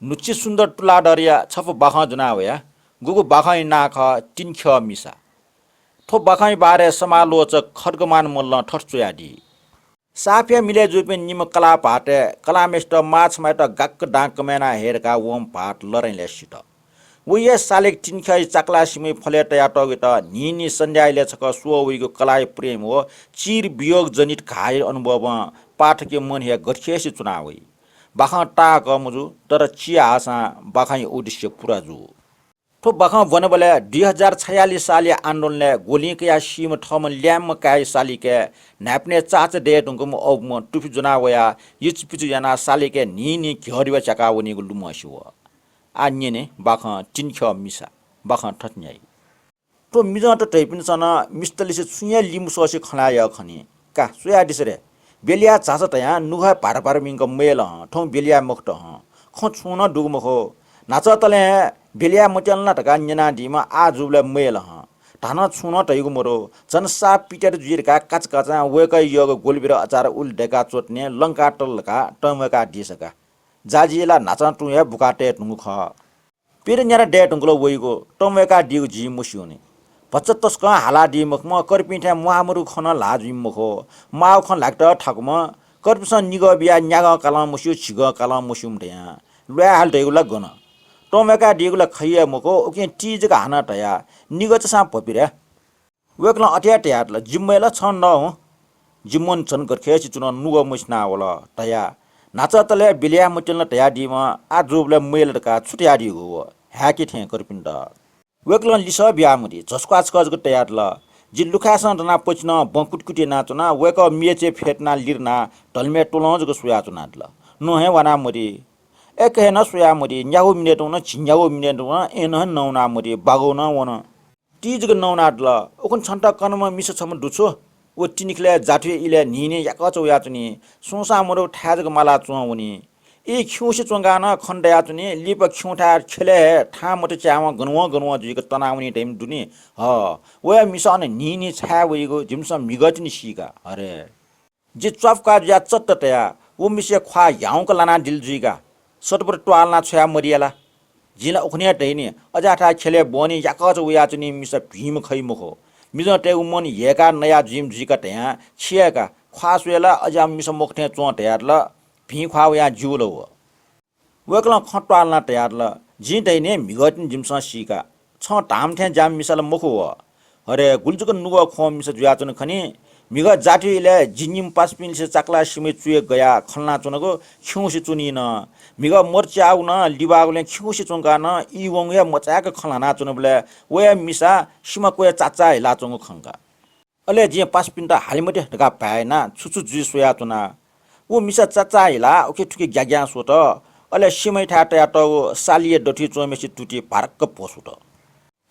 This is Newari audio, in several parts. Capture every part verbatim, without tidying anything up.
नुच्छि सुन्दर तुलाधरया छपु बाखं ज्वना वया। गुगु बाखंया नां खः तिनिख्यः मिसा। थ्व बाखंया बारे समालोचक खड्गमान मल्लं थथे च्वयादी। साफया मिलय् जूपिं निम्ह कलाः भाःतय् कलाःम्हय्सित माःछमाःयात गाक्क दां कमय् याना हये धकाः वंम्ह भाःत लडाइँलय् सित। वया सालिक तिनिख्यःया चाकला सिमय् फलय् तयातःगुयात न्हिं न्हिं सन्ध्या इलय् छकः स्वः वइगु कलाःया प्रेम व चिर वियोगजनित घाःया अनुभवं पाठकया मन हे गथे खय्से च्वना वइ। बाखं ताःहाकः मजू, तर चिहाःसां बाखंया उद्देश्य पूरा जू। थ्व बाखं ब्वनेबलय् दुई हजार छयालिस सालया आन्दोलनय् ग्वलिं कयाः सीम्ह थःम्ह ल्याय्म्ह काय्या सालिकय् न्हाय्पनय् चाचा दये धुंकूम्ह अबुम्ह तुफि ज्वना वयाः यचुपिचु यानाः सालिकय् न्हिं न्हिं घ्यःद्वः च्याका वनीगु लुमंसे वः। आः न्यने बाखं तिनिख्यः मिसा। बाखं थथे न्ह्याइ। थ्व मिजंत धइपिन्सं नं मिस्तलिसे छुं हे लिमस्वसे खँ ल्हाये यः खनी। का, स्वयादिसँ रे। ब्यलिया झासँ धयां नुगः भार भार मिंक मयल हं, थौं ब्यलिया मखुत हं। खँ छुं नं दुगु मखु। न्हाचः तले हे ब्यलिया मत्यन ला धकाः न्यनादीम्ह आः जूबलय् मयल हं। धानं छुं नं धइगु मदु। झन साप पित्यात जुइ धकाः काचाकाचां वय्कःया यःगु ग्वलिबिर अचार उलि दय्काः च्वतुने लंकातल धकाः तंम्वय्कादीसँ का। जाजिया ला न्हाचं तुं हे बुका तये धुंगु खः। पिर न्यारा दये धुंकल वइगु तंम्वय्कादीगु जिं मस्यूनि। भचा तसकं हालादी मखुम्ह, कर्पिं थें म्वाः मदुगु खँ नं ल्हाः जुइम्ह मखु। माःगु खँ ल्हाकेत थाकुम्ह, कर्पिसं निगः बियाः न्यागं कालं मस्यू, झिगं कालं मस्यूम्ह धयां ल्वाये हाल धइगु ला गन? तंम्वय्कादीगु ला खइ हे मखु, उकिं ति जक हानं धया, निगः चासां भपिर। वय्कलं अथे हे धयादिल, जिम्ह हे ला छं नः हुँ। जिम्ह झन गथे खय्से च्वन, नुगः मसिना वल धया। न्हाचः तले ब्यलिया मत्यन ला धयादीम्ह आः जूबलय् मयल धकाः छु धयादीगु व? हाय्के थें कर्पिन्त। वय्कलं लिसः बियामदी, झसुखा छकः जक तयादिल। जि लुखाय्सं दनाः पछिनं बँ कुतकुत यानाच्वना, वय्कः मेचय् फ्यतुनाः लिरनाः धलमय् त्वलं जक स्वयाच्वनादिल। नं हे वानामदी। अय्क हे नं स्वयामदी, न्यागू मिनेत वन, झिंन्यागू मिनेत वन, अय्नं हे नवानामदी, बागु नं वन। ति जक नवानादिल। उखुन्हु छन्त कनाम्ह मिसा छम्ह दु छु? व तिनिख्यलय् जाथुया इलय् न्हिं न्हिं याकःचा वयाच्वनी। सुंसां मदुगु थाय् जक मालाच्वं वनी। ई खिउँसे च्वंकाः नं खँ दयाच्वनी। लिपा खिउँथाय् ख्यलय् हे थां मत च्यायेवं गन वं गन वं जुइक तनावनी धइम्ह दुनि। ह, वया मिसा अन न्हिं न्हिं छाय् वइगु जिमिसं म्हिगः तिनि सीका। अरे, जि च्वापुका जुयाः चत्त तया, व मिसाया ख्वाः ह्याउँक लानादिल जुइका। सतबत त्वालना छ्वया मदिया ला? जिं ला उखुन्हु हे धइनि, अज्याःथाय् ख्यलय् ब्वंनि याकःचा वयाच्वनी मिसा भिंम्ह खइ मखु। मिजंतय्गु मन ह्यय्काः नया जुइम्ह जुइका धयां छि याय्का, ख्वाः स्वये ला अज्याःम्ह मिसा मखु थें च्वं धयादिल, भिं ख्वाः वयां ज्यू ला व। वय्कलं खँ त्वालनाः धयादिल, जिं धइनि म्हिगः तिनि जिमिसं सीका। छं धाःम्ह थें ज्याःम्ह मिसा ला मखु व। अरे, गुलि जक नुगः ख्वंम्ह मिसा जुयाच्वन खनी। म्हिगः जाथुया इलय् जि निम्ह पासापिंलिसे चाकला सिमय् चुय् गयाः खँ ल्हानाच्वनागु खिउँसे च्वनी नं। म्हिगः मत च्याःगु नं लिबाःगुलिं खिउँसे च्वंकाः नं ई वंगु हे मचाय्क खँ ल्हानाच्वनाबलय् वया मिसा सिमा क्वय् चाचाः हिलाच्वंगु खंका। अले जिं पासापिन्त हाले मते धकाः भाय् यानाः छु छु जुइ स्वयाच्वना। व मिसा चाचाः हिलाः उखे थुखे ग्याग्यां स्वत। अले सिमायाथाय् तयातःगु सालिया दथुइ च्वंम्हय्सित तुति भारक्क भ्वसुत।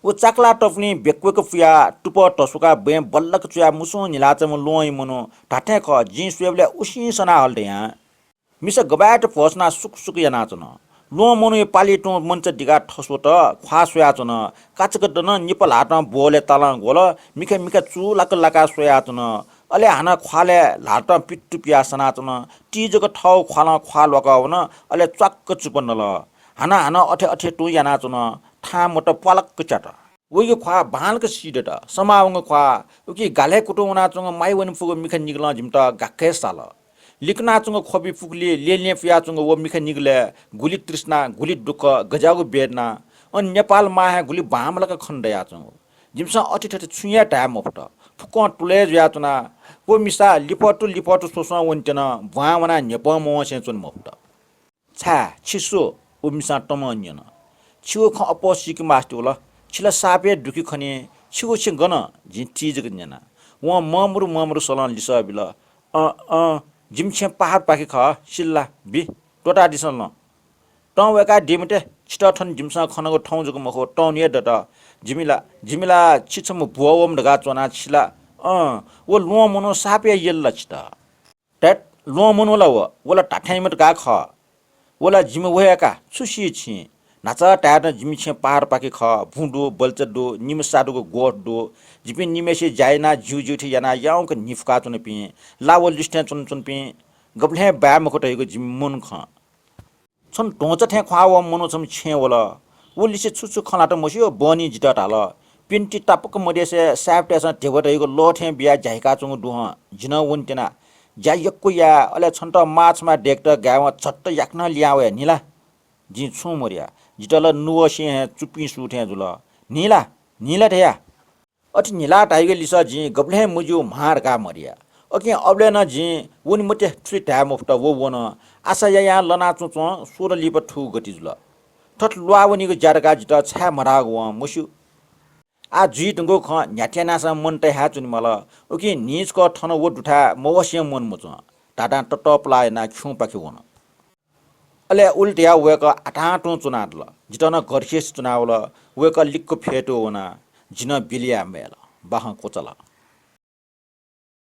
व चाकला तपुनि ब्यक्वय्क पुयाः तुपः धसुकाः बँय् बल्लक चुयाः मुसुं न्हिलाच्वंम्ह ल्वहंया मनू धात्थें खः, जिं स्वयेबलय् उसिं सना हल धयां। मिसा गबाय्त भ्वसुनाः सुकसुक यानाच्वन। ल्वहं मनूया पालि तुं मन्चा दिकाः थस्वत, ख्वाः स्वयाच्वन। काचाक्क दन, निपा ल्हातं ब्वहलय् तालं ग्वल, मिखा मिखा चूलाक लाकाः स्वयाच्वन। अले हानं ख्वालय् ल्हातं पित्तु पियाः सनाच्वन। ति जक थःगु ख्वालं ख्वाः ल्वाकः वन, अले च्वाक्क चुप नल। हानं हानं अथे अथे तुं यानाच्वन। थां मत प्वालक्क च्यात। वइगु ख्वाः बांलाक सीदत। समावंगु ख्वाः। उकी गालय् कुतुं वनाच्वंगु माइ वनेफुगु मिखा निगलं जिमित गाक्क हे साल। लिकनाच्वंगु ख्वपि पुखुलिइ ल्यँल्यँ पुयाच्वंगु व मिखा निगलय् गुलि तृष्णा, गुलि दुःख, गज्याःगु वेदना। अन नेपाल मांहे गुलि बांमलाक खने दयाच्वंगु। जिमिसं अथे थथे छुं हे धाये मफुत। फुक्कं तुलय् जुयाच्वना। व मिसा लिफतु लिफतु स्वस्वं वनेत्यन, ब्वां वनाः न्ह्यपं मवंसे च्वने मफुत। छाय्, छि सु? व मिसां तमं न्यन। छिगु खँ अप्वः सीके मास्ति वल। छि ला साप हे दुखी खनी, छिगु छेँ गन? जिं ति जक न्यना। वं ममरु ममरु सलं लिसः बिल, अँ, अँ, जिमि छेँ पहाडपाखे खः, सिल ला? बि, त्वःतादिसँ लँ। तं वय्कादी मते, छितः थन जिमिसं खनागु थौं जक मखु, तःन्हु हे दत। जिमि ला, जिमि ला छि छम्ह ब्वः वःम्ह धकाः च्वना, छि ला, अँ, व ल्वहं मनू साप हे यल ला छितः? ध्यात, ल्वहं मनू ला व, व ला धात्थेंम्ह धकाः खः। व ला जिमि व हे का, छु सी छिं? न्हाचः धायेत जिमि छेँ पहाडपाखे खः, बुँ दु, बल्चा दु, निम्ह सादुगु गोठ दु। जिपिं निम्हय्सित ज्या यानाः ज्यू ज्यू थें यानाः याउँक न्हि फुकाच्वनापिं, ला व लिसे थें च्वनाच्वनापिं, गबलें बाय् मखु धइगु जिमि मन खँ। छन्हु ध्वंचा थें ख्वाः वःम्ह मनू छम्ह छेँय् वल। व लिसे छु छु खँ ल्हात मस्यू, बहनीं जितः धाल। प्यन्ति तापाक मदेसे साहेबतय्‌सं ध्यबा धयागु लः थें बियाः ज्या याकाच्वंगु दुहां जि नं वनेत्यना। ज्या यक्व या, अले छन्त माः छम्ह दय्‌केत गाय्‌वं झट्ट याकनं लिहां वये नि ला? जिं छुं मधया। जितः ला नुगःसिं हे चुपिं सू थें जुल। नि ला? नि ला धया। अथे नि ला धाइगु लिसः जिं गबलें मज्यू म्हां धकाः मधया। उकिं अबलय् नं जिं वने मते थुलि धाये मफुत, व वन। आशा यायां लना च्वंच्वं सोह्र लिपा थुगु गति जुल। थथे ल्वाः वनीगु ज्या धकाः जितः छाय् मधाःगु वं मस्यू। आः जुइ धुंकूगु खँ न्ह्याथे यानाः सं मन तयाः च्वनेमाल। उकिं न्हिं छकः थन व दुथाय् मवसें मन मच्वं। धाधां ततःपुलाः यानाः खिउँपाखे वन। अले उलि धयाः वय्‌कः आतां तुं च्वनादिल। जितः नं घरखेसि च्वनावल। वय्‌कः लिक्क फ्यतुं वना। जि नं बिलयाः मय्‌ल। बाखं क्वचाल।